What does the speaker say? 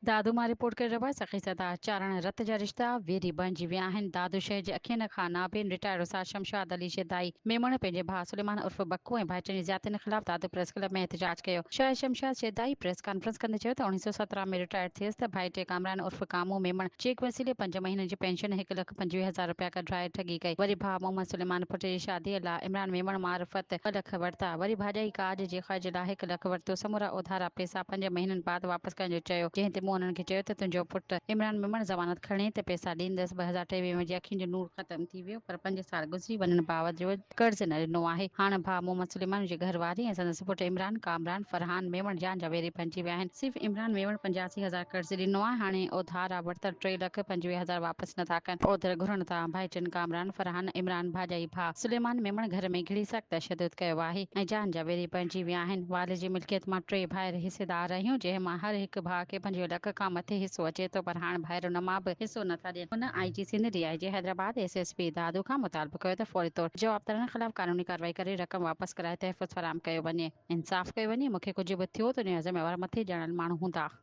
دادو مان رپورٽ ڪري رهيو آهي سخي سردار چارڻ رت جا رشتا ويري بڻجي ويا آهن دادو شهر جي اکين کان نابين رٽائرڊ استاد شمشاد علي شيدائي ميمڻ پنهنجي ڀاء سليمان عرف بڪو ۽ ڀائٽين جي زيادتين خلاف دادو پريس ڪلب ۾ احتجاج ڪيو شاهد شمشاد شيدائي پريس ڪانفرنس ڪندي چيو ته 1917 ۾ رٽائرڊ ٿيس ته ڀائٽي ڪامران عرف ڪامو ميمڻ چيڪ وسيلي پنج مهينن جي پينشن 1,25,000 رپيا ڪڍرائي ٺڳي ڪئي وري ڀاء محمد سليمان پٽ جي شادي لاء عمران ميمڻ معرفت 2 لک ورتا وري ڀاڄائي ڪاڄ جي خرچ لاء 1 لک ورتو سمورا اوڌارا پئسا پنج مهينن بعد واپس ڪرڻ جو چيو، جنهن تي مون انهن کي چيو ته تنهنجو پٽ عمران ميمڻ ضمانت کڻي ته پئسا ڏيندس، 2023 ۾ منهنجي اکين جو نور ختم ٿي ويو پر پنج سال گذري وڃڻ باوجود قرض نه ڏنو آهي، هاڻ ڀاء محمد سليمان جي گهر واري ۽ سندس پٽ عمران، ڪامران، فرحان ميمڻ جان جا ويري بڻجي ويا آهن، صرف عمران ميمڻ 85 هزار قرض ڏنو آهي، هاڻي اوڌارا ورتل 3,25,000 واپس نٿا ڪن، اوڌر گهرڻ تان ڀائٽين ڪامران، فرحان، عمران ڀاڄائي ڀاء سليمان ميمڻ گهر ۾ گهڙي سخت تشدد ڪيو آهي ۽ جان جا ويري بڻجي ويا آهن. والد جي ملڪيت مان ٽي ڀائر حصيدار آهيون، جنهن مان هر هڪ ڀاء کي 25 لک کان مٿي حصو اچي ٿو پر هاڻ ڀائر ان مان به حصو نه ٿا ڏين. هن I G Sindh, D I G Hyderabad, S S P Dadu کان مطالبو ڪيو ته فوري طور جوابدارن خلاف قانوني ڪارروائي ڪري رقم واپس ڪرائي تحفظ فراهم ڪيو وڃي، انصاف ڪيو وڃي، مون کي ڪجهه به ٿيو ته ان جا ذميوار مٿي ڄاڻايل ماڻهو هوندا.